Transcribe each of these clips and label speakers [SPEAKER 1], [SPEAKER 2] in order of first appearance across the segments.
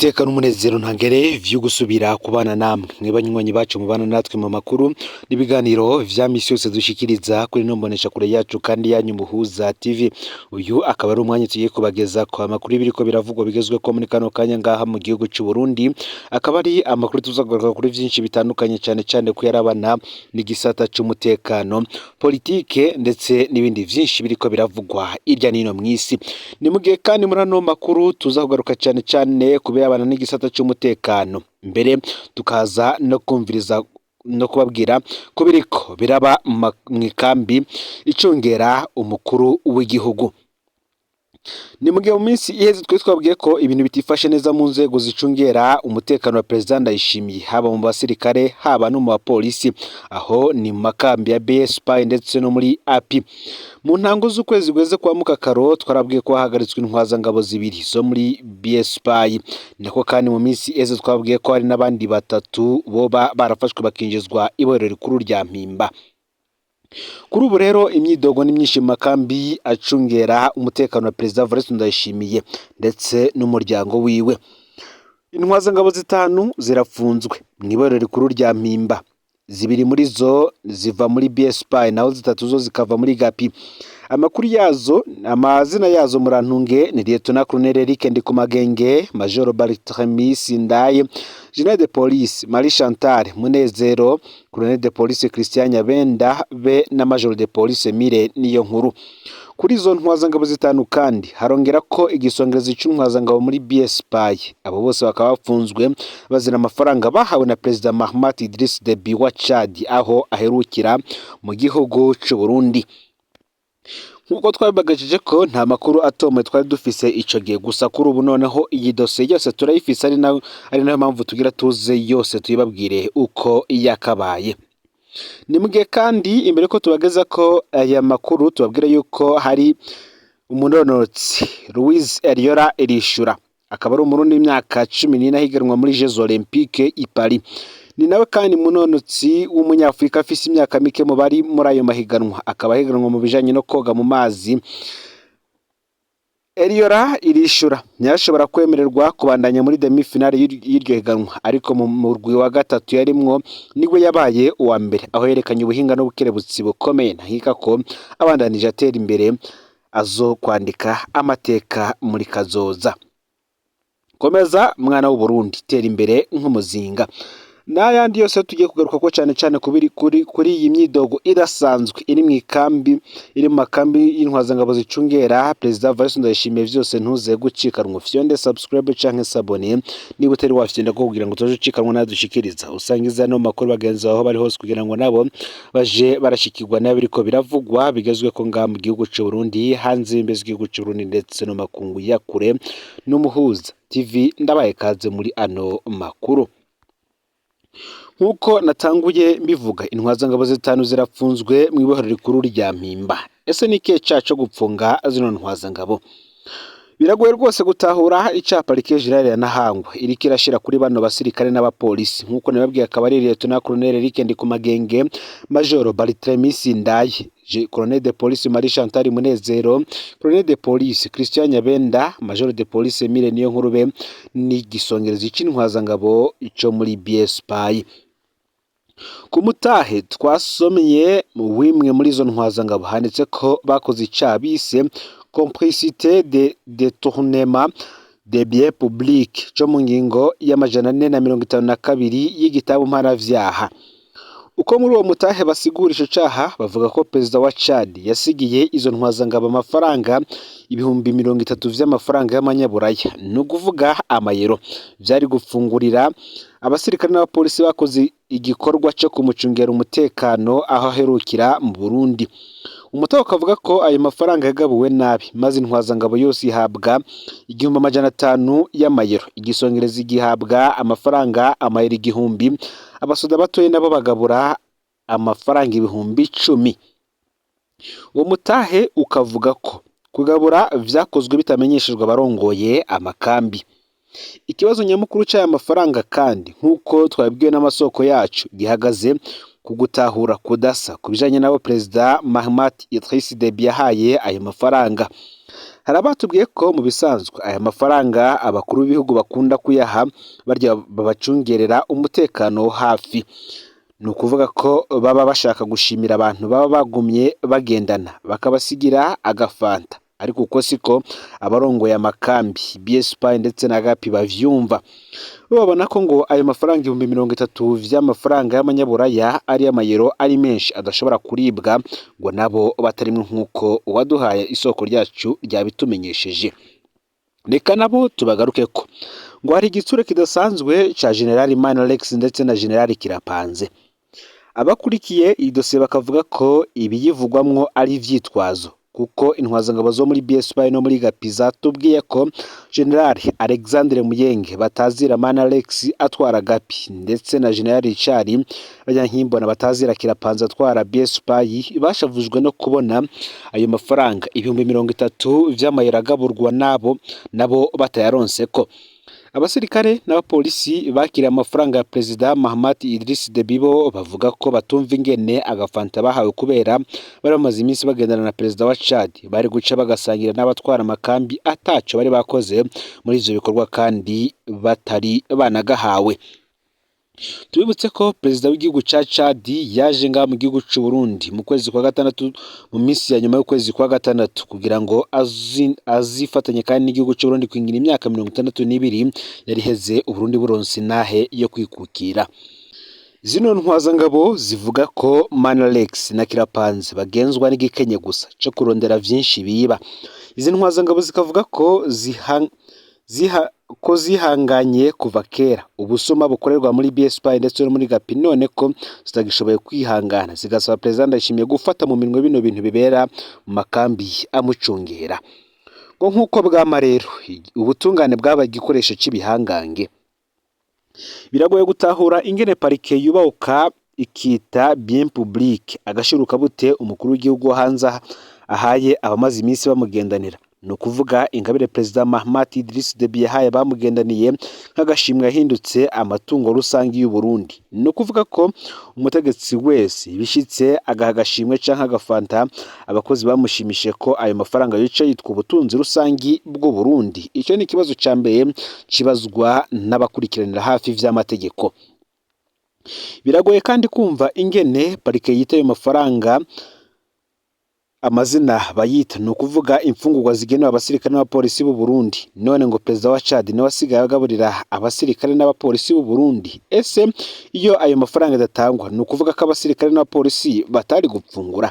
[SPEAKER 1] Niteka n'umunezero ntangere vyo gusubira kubana namwe mwe banywanyi bacu mubana natwe mu makuru n'ibiganiro vya misi yose dushikiriza kuri ino mboneshakure yacu kandi yanyu Muhuza TV. Uyu akaba ari umwanya tugiye kubageza ku amakuru y'ibiriko biravugwa bigezweko muri kano kanya ngaha mu gihugu c'u Burundi. Akaba ari amakuru tuza kugaruka kuri vyinshi bitandukanye, cane cane kuyarabana n'igisata c'umutekano, politike ndetse n'ibindi vyinshi biriko biravugwa irya nino mw'isi. Ni mu gihe kandi muri ano makuru tuza kugaruka cane cane ku birabana n'igisata c'umutekano, mbere tukaza no kumviriza no kubabwira ko biriko biraba mw'ikambi icungera umukuru w'igihugu. Ni mu gihe mu minsi iheze twari twabwiye ko ibintu bitifashe neza mu nzego zicungera umutekano wa Perezida Ndayishimiye, haba mu basirikare, haba no mu bapolisi, aho ni mu makambi ya BSP ndetse no muri API. Mu ntango z'ukwezi guheze kwa Mukakaro twarabwiye ko hahagaritswe intwazangabo zibiri zo muri BSP. Nako kandi mu minsi iheze twabwiye ko hari n'abandi batatu boba barafashwe bakinjizwa ibohero rikuru rya Mpimba. Kuri ubu rero imyidogo ni myinshi mu makambi acungera umutekano wa Perezida Evariste Ndayishimiye ndetse n'umuryango wiwe. Intwazangabo zitanu zirafunzwe mw'ibohero rikuru rya Mpimba. Zibiri muri zo ziva muri BSP, naho zitatu zo zikava muri GAPI. Amakuru yazo, amazina yazo, murantunge, ni Lieutenant Colonel Eric Ndikumagenge, Major Barthélemy Sindaye, General de Police Marie Chantal Munezero, Colonel de Police Christian Nyabenda be na Major de Police Emile Niyonkuru. Kuri izo ntwazangabo zitanu kandi harongera ko igisongerezi c'intwazangabo muri BSP. Abo bose bakaba bafunzwe bazira amafaranga bahawe na Perezida Mahamat Idriss Deby wa Chad aho aherukira mu gihugu c'u Burundi. Nk'uko twabibagajije ko nta makuru atomoye twari dufise ico gihe, gusa kuri ubu noneho iyi dosiye yose turayifise, ari nayo mpamvu tugira tuze yose tuyibabwire uko yakabaye. Ni mu gihe kandi imbere ko tubageza ko aya makuru, tubabwira yuko hari umunonotsi Louise Eliora Irishura, akaba ari Umurundi w'imyaka 14 ahiganwa muri Jeux Olympiques i Paris. Ni nawe kandi munonotsi w'Umunyafurika afise imyaka mike mu bari muri ayo mahiganwa, akaba ahiganwa mu bijanye no koga mu mazi. Eliora Irishura ntiyashobora kwemererwa kubandanya muri demi finale y'iryo higanwa, ariko mu murwi wa gatatu yarimwo niwe yabaye uwa mbere, aho yerekanye ubuhinga n'ubukerebutsi bukomeye. Ntankeka ko abandanije atera imbere azo kwandika amateka muri kazoza. Komeza mwana w'Uburundi, tera imbere nk'umuzinga. N'ayandi yose tugiye kugaruka ko cyane cyane kubiri kuri iyi myidogo idasanzwe iri mu ikambi, iri mu makambi y'intwazangabo zicungera Perezida Evariste Ndayishimiye, vyose ntuze gucikanwa. Fyonde subscribe canke s'abonner niba utari wafyonda ko kugira ngo utaje ucikanwa nadushikiriza. Usangiza no makuru bagenzi bawe aho bari hose kugira ngo nabo baje barashikirwa n'abiriko biravugwa bigezweko ngaha mu gihugu c'u Burundi, hanze y'imbibe z'igihugu c'u Burundi ndetse no makungu ya kure. N'Umuhuza TV, ndabaye kaze muri ano makuru. Nk'uko natanguye mbivuga, intwazangabo zitanu zirapfunzwe mu ibohero rikuru rya Mpimba. Ese ni ikihe caha co gupfunga zino ntwazangabo? Biragoye rwose gutahura ica Parquet Général ya Ntahangwa iriko irashira kuri bano basirikare n'abapolisi. Nk'uko nababwiye, akaba ari Lieutenant Colonel Eric Ndikumagenge, Major Barthélemy Sindaye, Colonel de Police Marie Chantal Munezero, Colonel de Police Christian Nyabenda, Major de Police Emile Niyonkuru n'igisongerezi c'intwazangabo co muri BSP. Ku mutahe twasomye w'imwe muri izo ntwazangabo handitse ko bakoze icaha bise complicité de détournement de biens publics co mu ngingo ya 452 y'igitabo mpanavyaha. Uko muri uwo mutahe basigura ico caha, bavuga ko perezida wa Chad yasigiye izo ntwazangabo amafaranga 30,000 vy'amafaranga y'amanyaburaya, ni ukuvuga amayero, vyari gufungurira abasirikare n'abapolisi bakoze igikorwa co kumucungera umutekano aho aherukira mu Burundi. Umutahe ukavuga ko ayo mafaranga yagabuwe nabi, maze intwazangabo yose ihabwa 1500 y'amayero, igisongerezi gihabwa amafaranga amayero 1000, abasoda batoyi nabo bagabura amafaranga 10,000. Uwo mutahe ukavuga ko kugabura vyakozwe bitamenyeshejwe abarongoye amakambi. Ikibazo nyamukuru c'aya mafaranga kandi, nk'uko twabibwiwe n'amasoko yacu, gihagaze ku gutahura kudasa ku bijanye n'abo perezida Mahamat Idriss Deby yahaye ayo mafaranga. Hari abatubwiye ko mu bisanzwe aya mafaranga abakuru b'ibihugu bakunda kuyaha barya babacungerera umutekano hafi. Ni ukuvuga ko baba bashaka gushimira abantu baba bagumye bagendana bakabasigira agafanta, ariko uko siko abarongoye amakambi BSP ndetse na Gapi bavyumva. Bo babona ko ngo ayo mafaranga 30,000 vy'amafaranga y'amanyaburaya ari amayero ari menshi adashobora kuribwa ngo nabo batarimwe, nk'uko uwaduhaye isoko ryacu ryabitumenyesheje. Reka nabo tubagaruke ko ngo hari igitsure kidasanzwe ca General Alex ndetse na General Kirapanze. Abakurikiye iyi dosiye bakavuga ko ibiyivugwamwo ari ivyitwazo, kuko intwazangabo zo muri BSP no muri Gapi zatubwiye ko General Alexandre Muyenge batazira Alex atwara Gapi ndetse na General Richard Banyankimbona batazira Kirapanze atwara BSP bashavujwe no kubona ayo mafaranga 30,000 vy'amayero agaburwa nabo nabo batayaronseko. Abasirikare n'abapolisi bakiriye amafaranga ya Perezida Mahamat Idriss Deby bo bavuga ko batumva ingene agafanta bahawe kubera bari bamaze iminsi bagendana na Perezida wa Chad, bari guca bagasangira n'abatwara amakambi ataco bari bakoze muri ivyo bikorwa kandi batari banagahawe. Tubibutse ko Perezida w'igihugu ca Chad yaje ngaha mu gihugu c'u Burundi mu kwezi kwa gatandatu, mu minsi ya nyuma y'ukwezi kwa gatandatu, kugira ngo azifatanye kandi n'igihugu c'u Burundi kwingira imyaka 62 yari iheze Uburundi buronse intahe yo kwikukira. Zino ntwazangabo zivuga ko Alex na Kirapanze bagenzwa n'igikenye gusa co kurondera vyinshi biba. Izi ntwazangabo zikavuga ko zihanganye kuva kera ubusuma bukorerwa muri BSP ndetse no muri Gapi, none ko zitagishoboye kwihangana, zigasaba Perezida Ndayishimiye gufata mu minwe bino bintu bibera mu makambi amucungera. Ngo nk'uko bwama rero ubutungane bwabaye igikoresho c'ibihangange. Biragoye gutahura ingene parike yubahuka ikita bien public agashiruka bute umukuru w'igihugu wo hanze ahaye abamaze iminsi bamugendanira. Ni ukuvuga ingabire Perezida Mahamat Idriss Deby yahaye abamugendaniye nk'agashimwe yahindutse amatungo rusange y'u Burundi. Ni ukuvuga ko umutegetsi wese bishitse agaha agashimwe canke agafanta abakozi bamushimishije ko ayo mafaranga yoca yitwa ubutunzi rusangi bw'u Burundi. Ico ni ikibazo ca mbere kibazwa n'abakurikiranira hafi vy'amategeko. Biragoye kandi kumva ingene parike yita ayo mafaranga amazina bayita, ni ukuvuga imfungurwa zigenewe abasirikare n'abapolisi b'u Burundi. None ngo Perezida wa Chad niwe asigaye agaburira abasirikare n'abapolisi b'u Burundi. Ese iyo ayo mafaranga adatangwa ni ukuvuga ko abasirikare n'abapolisi batari gupfungura?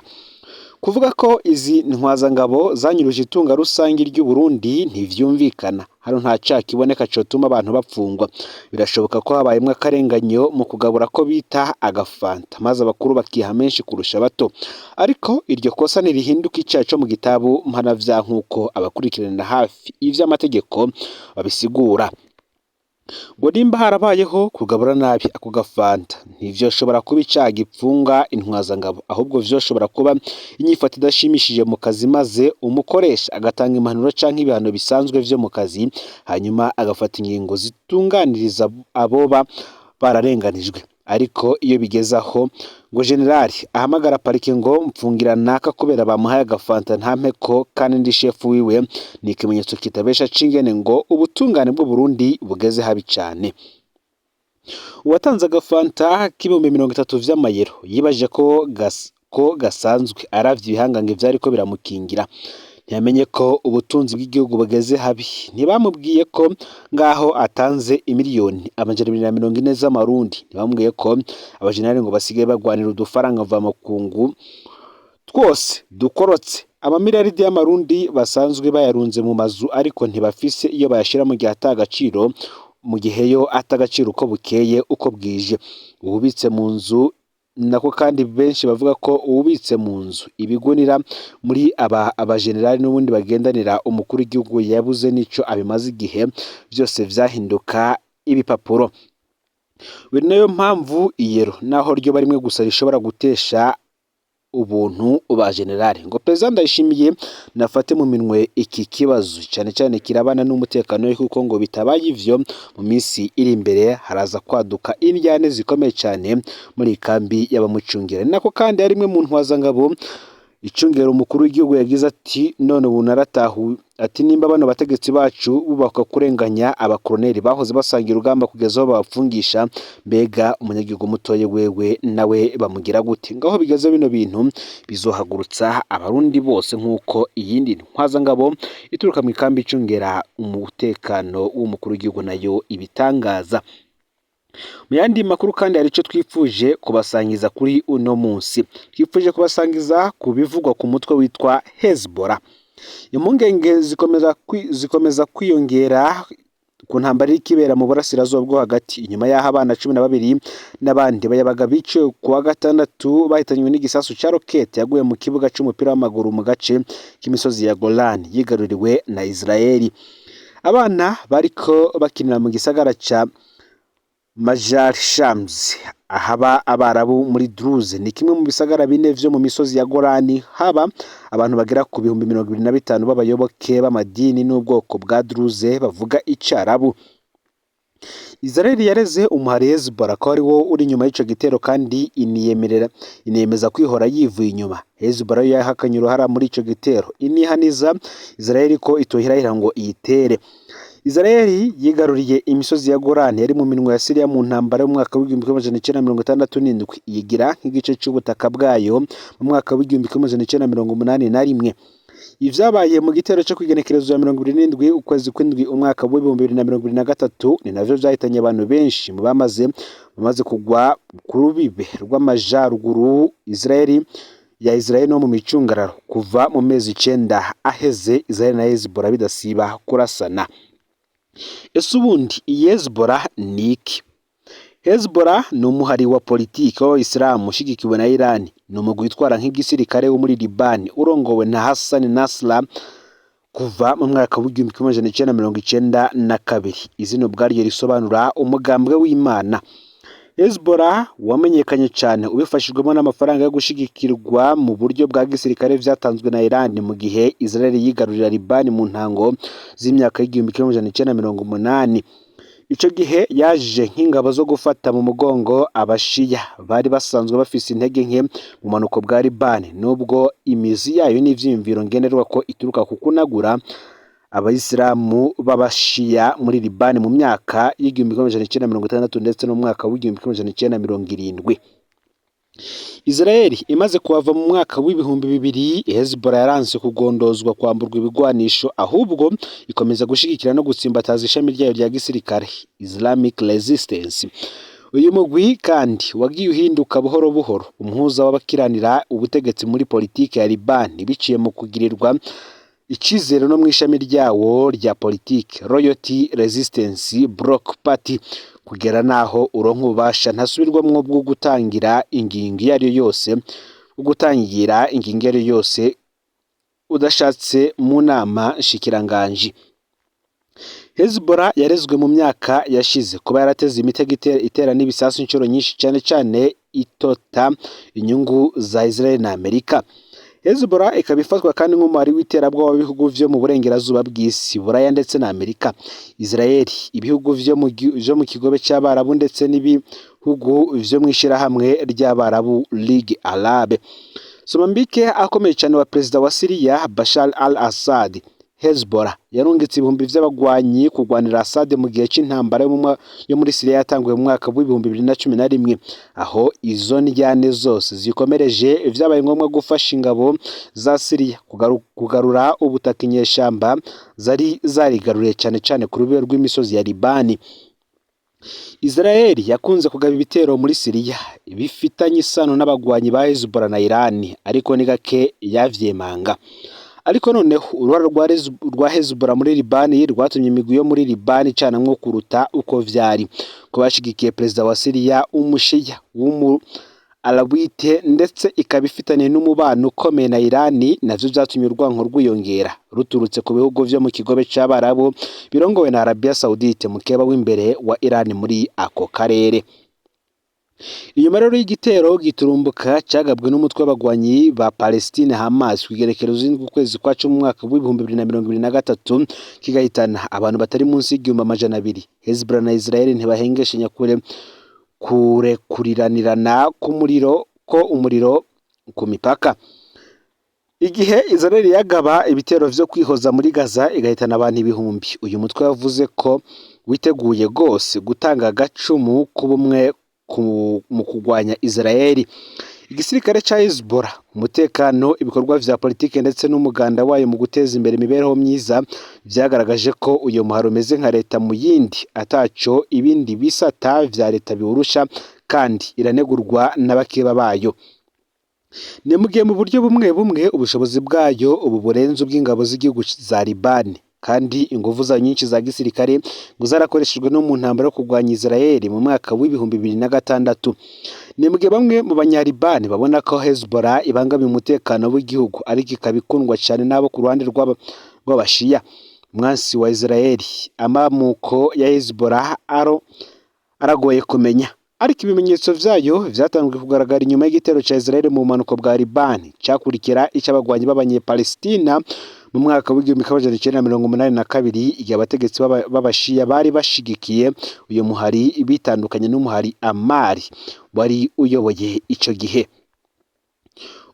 [SPEAKER 1] Kuvuga ko izi ntwazangabo zanyuruje itunga rusange ry'u Burundi ntivyumvikana. Hano nta caha kiboneka cotuma abantu bapfungwa. Birashoboka ko habayemwo akarenganyo mu kugabura ko bita agafanta, maze abakuru bakiha menshi kurusha abato. Ariko iryo kosa ntirihinduka icaha co mu gitabu mpanavyaha nk'uko abakurikiranira hafi ivy'amategeko babisigura. Ngo nimba harabayeho kugabura nabi ako gafanta ntivyoshobora kuba icaha gipfunga intwazangabo, ahubwo vyoshobora kuba inyifato idashimishije mu kazi, maze umukoresha agatanga impanuro canke ibihano bisanzwe vyo mu kazi, hanyuma agafata ingingo zitunganiriza aboba bararenganijwe. Ariko iyo bigeze aho ngo generali ahamagara parike ngo mfungira naka kubera bamuhaye agafanta ntampeko kandi ndi shefu wiwe, ni ikimenyetso kitabesha c'ingene ngo ubutungane bw'u Burundi bugeze habi cane. Uwatanze agafanta k'30,000 vy'amayero yibaje ko gasanzwe aravye ibihangange vyariko biramukingira. Ntiyamenye ko ubutunzi bw'igihugu bugeze habi. Ntibamubwiye ko ngaho atanze 240,000,000 z'amarundi. Ntibamubwiye ko abajenerali ngo basigaye bagwanira udufaranga mvamakungu twose dukorotse. Amamiliyaridi y'amarundi basanzwe bayarunze mu mazu, ariko ntibafise iyo bayashira mu gihe ata agaciro, mu gihe yo ata agaciro uko bukeye uko bwije. Uwubitse mu nzu nako kandi benshi bavuga ko uwubitse mu nzu ibigunira muri aba abajenerali n'ubundi bagendanira umukuru w'igihugu yabuze n'ico abimaze igihe, vyose vyahinduka ibipapuro. Biri nayo mpamvu iyero naho ryo barimwe gusa rishobora gutesha ubuntu ba generali. Ngo Perezida Ndayishimiye nafate mu minwe iki kibazo cyane cyane kirabana n'umutekano we, kuko ngo bitabaye ivyo mu minsi iri imbere haraza kwaduka indyane zikomeye cyane muri kambi y'abamucungira. Nako kandi ari imwe mu ntwazangabo Icungera umukuru w'igihugu yagize ati: "None ubu naratahuye", ati: "Nimba bano bategetsi bacu bubaka kurenganya abakoroneri bahoze basangira urugamba kugeza aho babapfungisha, mbega umunyagihugu mutoye wewe nawe bamugira gute?" Ngaho bigeze, bino bintu bizohagurutsa abarundi bose, nk'uko iyindi ntwazangabo ituruka mu ikambi icungera umutekano w'umukuru w'igihugu nayo ibitangaza. Mu yandi makuru kandi, hari ico twifuje kubasangiza kuri uno munsi. Twifuje kubasangiza ku bivugwa ku mutwe witwa Hezbollah. Impungenge zikomeza kwiyongera ku ntambara iriko ibera mu burasirazuba bwo hagati, inyuma y'aho abana 12 n'abandi bayabaga biciwe ku wa gatandatu bahitanywe n'igisasu ca rokete yaguye mu kibuga c'umupira w'amaguru mu gace k'imisozi ya Golan yigaruriwe na Israeli. Abana bariko bakinira mu gisagara ca Majar Shams, ahaba abarabu muri Druze. Ni kimwe mu bisagara bine vyo mu misozi ya Golani, haba abantu bagera ku 25,000 b'abayoboke b'amadini n'ubwoko bwa Druze bavuga icarabu. Israel yareze umuhari Hezbollah ko ari wo uri inyuma y'ico gitero, kandi iniyemerera iniyemeza kwihora yivuye inyuma. Hezbollah yo yahakanye uruhara muri ico gitero, inihaniza Israel ko itohirahira ngo iyitere. Israel yigaruriye imisozi ya Golan yari mu minwe ya Syria mu ntambara y'umwaka w'1967, iyigira nk'igice c'ubutaka bwayo mu mwaka w'1981. Ivyabaye mu gitero co kw'igenekerezo ya 27 ukwezi kw'indwi umwaka w'2023 ni navyo vyahitanye abantu benshi mu bamaze kugwa ku rubibe rw'amajaruguru Israel ya Israel no mu micungararo. Kuva mu mezi 9 aheze, Israel na Hezbollah bidasiba kurasana. Ese ubundi iyi Hezbollah ni iki? Hezbollah ni umuhari wa politiki w'abayisilamu ushigikiwe na Iran. Ni umugwi witwara nk'igisirikare wo muri Liban, urongowe na Hassan Nasrallah kuva mu mwaka w'1992. Izina ubwaryo risobanura umugambwe w'Imana. Hezbollah wamenyekanye cyane ubifashijwemo n'amafaranga yo gushigikirwa mu buryo bwa gisirikare vyatanzwe na Iran mu gihe Israel yigarurira Liban mu ntango z'imyaka y'1980. Ico gihe yaje nk'ingabo zo gufata mu mugongo abashiya bari basanzwe bafise intege nke mu bumanuko bwa Liban, nubwo imizi yayo n'ivyiyumviro ngenderwa ko ituruka ku kunagura abayisilamu b'abashiya muri Liban mu myaka y'1960 ndetse no mu mwaka w'1970. Israel imaze kuhava mu mwaka w'2000, Hezbollah yaranse kugondozwa kwamburwa ibigwanisho, ahubwo ikomeza gushigikira no gutsimbataza ishami ryayo rya gisirikare, Islamic Resistance. Uyu mugwi kandi wagiye uhinduka buhoro buhoro umuhuza w'abakiranira ubutegetsi muri politike ya Liban, biciye mu kugirirwa icizere no mu ishami ryawo rya politike, Loyalty Resistance Bloc Party, kugera naho uronka ububasha ntasubirwamwo bwo gutangira ingingo iyo ari yo yose, bwo gutangira ingingo iyo ari yo yose udashatse mu nama nshikiranganji. Hezbollah yarezwe mu myaka yashize kuba yarateze imitego itera n'ibisasu inshuro nyinshi, cyane cyane itota inyungu za Israel na Amerika. Hezbollah ikaba ifatwa kandi nk'umuhari w'iterabwoba w'ibihugu vyo mu burengerazuba bw'isi, Buraya ndetse na Amerika, Israel, ibihugu vyo mu kigobe c'Abarabu ndetse n'ibihugu vyo mw'ishirahamwe ry'Abarabu, Ligue Arabe. Somambike akomeye cyane wa perezida wa Syria Bashar al-Assad, Hezbollah yarungitse ibihumbi vy'abagwanyi kurwanira Assad mu gihe c'intambara yo muri Syria yatanguye mu mwaka w'2011. Aho izo ndyane zose zikomereje, vyabaye ngombwa gufasha ingabo za Syria kugarura ubutaka inyeshamba zari zarigaruriye, cane cane ku rubebe rw'imisozi ya Libani. Israel yakunze kugaba ibitero muri Syria bifitanye isano n'abagwanyi ba Hezbollah na Iran, ariko ni gake yavyemanga. Ariko noneho uruhara rwa Hezbollah muri Libani rwatumye imigwi yo muri Libani icanamwo kuruta uko vyari, ko bashigikiye perezida wa Syria umushiya w'umu Alawite, ndetse ikaba ifitanye n'umubano ukomeye na Irani. Navyo vyatumye urwanko rwiyongera ruturutse ku bihugu vyo mu kigobe c'Abarabu birongowe na Arabia Saudite, mukeba w'imbere wa Irani muri ako karere. Inyuma rero y'igitero giturumbuka cagabwe n'umutwe w'abagwanyi ba Palestine Hamas kw'igerekerezo z'ukwezi kwa cumi mu mwaka w'2023, kigahitana abantu batari munsi y'1200, Hezbollah na Israel ntibahengeshanya kure kurekuriranirana k'umuriro ko umuriro ku mipaka. Igihe Israel yagaba ibitero vyo kwihoza muri Gaza igahitana abantu ibihumbi, uyu mutwe wavuze ko witeguye gose gutanga agacumu k'ubumwe mu kugwanya Israel. Igisirikare ca Hezbollah, umutekano, ibikorwa vya politike ndetse n'umuganda wayo mu guteza imbere imibereho myiza vyagaragaje ko uyo muhari umeze nka leta mu yindi, ataco ibindi bisata vya leta biwurusha, kandi iranegurwa n'abakeba bayo. Ni mu gihe mu buryo bumwe bumwe ubushobozi bwayo ubu burenze ubw'ingabo z'igihugu za Libani, kandi inguvu zayo nyinshi za gisirikare ngo zarakoreshejwe no mu ntambara yo kurwanya Israel mu mwaka w'2006. Ni mu gihe bamwe mu banyalibani babona ko Hezbollah ibangamiye umutekano w'igihugu, ariko ikaba ikundwa cyane n'abo ku ruhande rw'abashiya, umwansi wa Israel. Amamuko ya Hezbollah aragoye kumenya, ariko ibimenyetso vyayo vyatanzwe kugaragara inyuma y'igitero ca Israel mu bumanuko bwa Libani, cakurikira ic'abagwanyi b'abanyepalestina mu mwaka w'1982, igihe abategetsi b'abashiya bari bashigikiye uyo muhari bitandukanye n'umuhari Amari wari uyoboye ico gihe.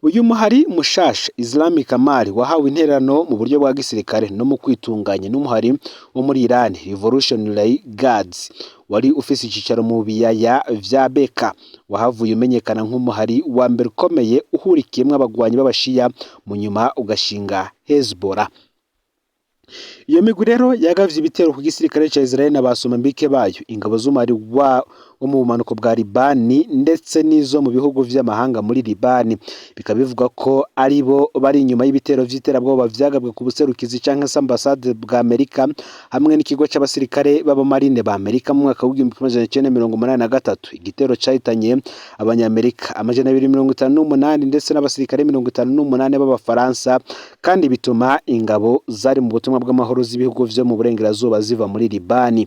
[SPEAKER 1] Uyu muhari mushasha Islamic Amari wahawe intererano mu buryo bwa gisirikare no mu kwitunganya n'umuhari wo muri Iran Revolutionary Guards, wari ufise icicaro mu biyaya vya Beka, wahavuye umenyekana nk'umuhari wa mbere ukomeye uhurikiyemwo abagwanyi b'abashiya, mu nyuma ugashinga Hezbollah. Iyo migwi rero yagavye ibitero ku gisirikare ca Israel na basomambike bayo, ingabo z'umuhari wo mu bumanuko bwa Libani ndetse n'izo mu bihugu vy'amahanga muri Libani. Bikaba bivugwa ko ari bo bari inyuma y'ibitero vy'iterabwoba vyagabwe ku buserukizi canke se ambasade bwa Amerika hamwe n'ikigo c'abasirikare b'abamarine ba Amerika mu mwaka w'1983, igitero cahitanye abanyamerika 258 ndetse n'abasirikare 58 b'abafaransa, kandi bituma ingabo zari mu butumwa bw'amahoro z'ibihugu vyo mu burengerazuba ziva muri Libani.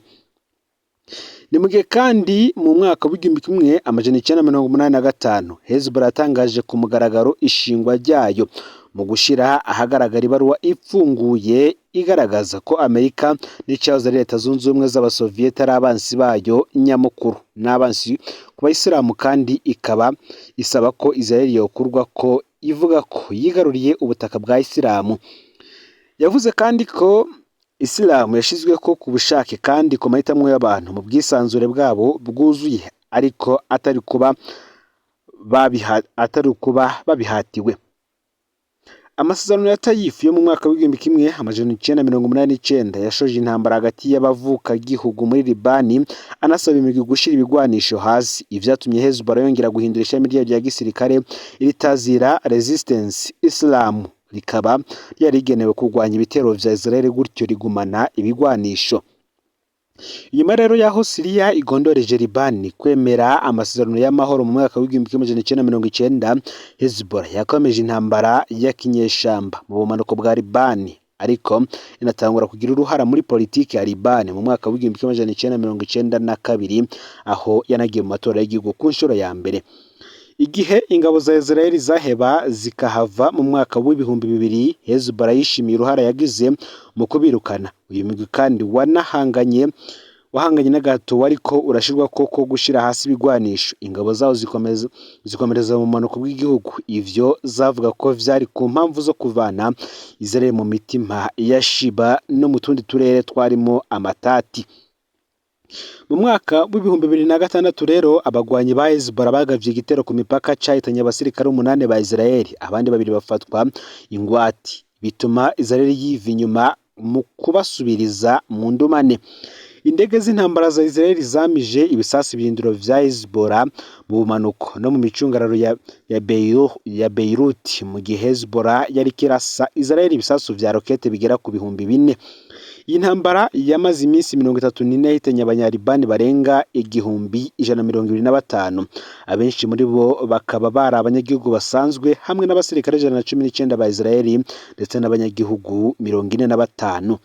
[SPEAKER 1] Ni mu gihe kandi mu mwaka w'1985 Hezbollah yatangaje ku mugaragaro ishingwa ryayo mu gushira ahagaragara ibaruwa ipfunguye igaragaza ko Amerika n'icahoze ari Leta Zunze Ubumwe z'Abasoviyete ari abansi bayo nyamukuru n'abansi ku bayisilamu, kandi ikaba isaba ko Israel yokurwa ko ivuga ko yigaruriye ubutaka bwa Isilamu. Yavuze kandi ko Isilamu yashizweko ku bushake kandi ku mahitamwo y'abantu mu bwisanzure bwabo bwuzuye, ariko atari kuba babihatiwe. Amasezerano ya Tayifu yo mu mwaka w'1989 yashoje intambara hagati y'abavukagihugu muri Libani, anasaba imigwi gushira ibigwanisho hasi, ivyatumye Hezbollah yongera guhindura ishami ryayo rya gisirikare iritazira Resistance Islam, rikaba ryari rigenewe kurwanya ibitero vya Israel, gutyo rigumana ibigwanisho. Inyuma rero y'aho Siriya igondoreje Libani kwemera amasezerano y'amahoro mu mwaka w'1990, Hezbollah yakomeje intambara ya kinyeshamba mu bumanuko bwa Libani, ariko inatangura kugira uruhara muri politiki ya Libani mu mwaka w'1992, aho yanagiye mu matora y'igihugu ku nshuro ya mbere. Igihe ingabo za Israel zaheba zikahava mu mwaka w'2000, Hezbollah yishimiye uruhara yagize mu kubirukana. Uyu mugwi kandi wanahanganye wahanganye n'agahato wariko urashirwa ko gushira hasi ibigwanisho, ingabo zawo zikomereza mu bumanuko bw'igihugu. Ivyo zavuga ko vyari ku mpamvu zo kuvana Israel mu mitima ya Shiba no mu tundi turere twarimo amatati. Mu mwaka w'2006 rero abagwanyi ba Hezbollah bagavye igitero ku mipaka cahitanye abasirikare 8 ba Israel, abandi 2 bafatwa ingwati, bituma Israel yiva inyuma mu kubasubiriza mu ndumane. Indege z'intambara za Israel zamije ibisasu ibirindiro vya Hezbollah mu bumanuko no mu micungararo ya Beirut, mu gihe Hezbollah yariko irasa Israel ibisasu vya rokete bigera ku 4000. Iyi ntambara yamaze iminsi 34 yahitanye abanyalibani barenga 1,125, abenshi muri bo bakaba bari abanyagihugu basanzwe hamwe n'abasirikare 119 ba Israel ndetse n'abanyagihugu 45.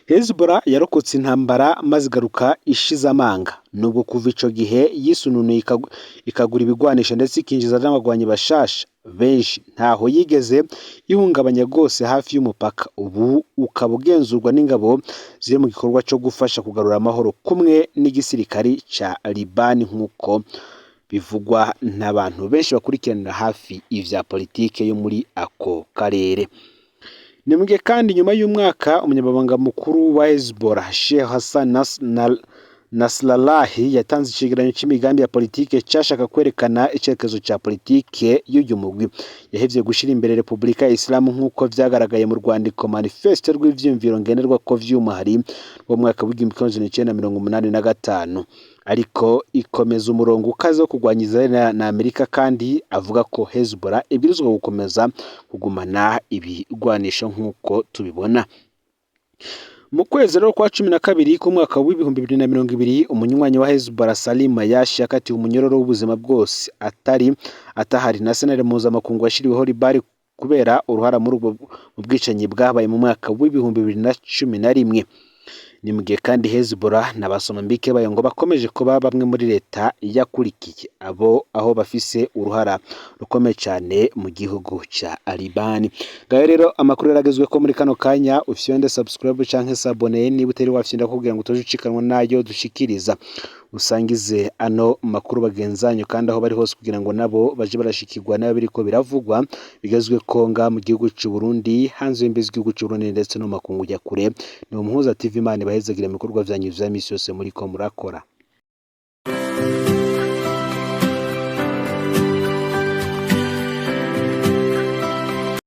[SPEAKER 1] Hezbollah yarokotse intambara maze igaruka ishize amanga, nubwo kuva ico gihe yisununuye ikagura ibigwanisho ndetse ikinjiza n'abagwanyi bashasha benshi, ntaho yigeze ihungabanya rwose hafi y'umupaka, ubu ukaba ugenzurwa n'ingabo ziri mu gikorwa co gufasha kugarura amahoro kumwe n'igisirikari ca Libani nk'uko bivugwa n'abantu benshi bakurikiranira hafi ivya politike yo muri ako karere. Ni mugihe kandi nyuma y'umwaka umunyamabanga mukuru wa Hezbollah Sheikh Hassan Nasrallah yatanze icegeranyo c'imigambi ya politike cashaka kwerekana icerekezo ca politike y'uyu mugwi. Yahevye gushira imbere Repubulika ya Isilamu nk'uko vyagaragaye mu rwandiko manifeste rw'ivyiyumviro ngenderwako vy'umuhari wo mu mwaka w'1985, ariko ikomeza umurongo ukaze wo kurwanya Israel na Amerika, kandi avuga ko Hezbollah ibwirizwa gukomeza kugumana ibigwanisho nk'uko tubibona. Mu kwezi rero kwa 12 k'umwaka w'2020, umunywanyi wa Hezbollah Salim Ayash yakatiwe umunyororo w'ubuzima bwose atari atahari na sentare mpuzamakungu yashiriweho Libani kubera uruhara muri ubwo mu bwicanyi bwabaye mu mwaka w'2011. Ni mu gihe kandi Hezbollah na ba Somambike bayo ngo bakomeje kuba bamwe muri leta yakurikiye abo aho bafise uruhara rukomeye cyane mu gihugu ca Libani. Ngayo rero amakuru yaragezwe ko muri kano kanya. Ufyonde subscribe canke s'abonner niba utari wafyonda kugira ngo utoje ucikanwa nayo dushikiriza. Usangize ano makuru bagenzanyo kandi aho bari hose kugira ngo nabo baje barashikirwa nayo biriko biravugwa bigezwe ko nga mu gihugu c'u Burundi, hanze y'imbizi z'igihugu c'u Burundi ndetse no mu makungu ya kure. Ni Umuhuza TV. Imana ibahezagire mu bikorwa vyanyu vya misi yose muriko murakora.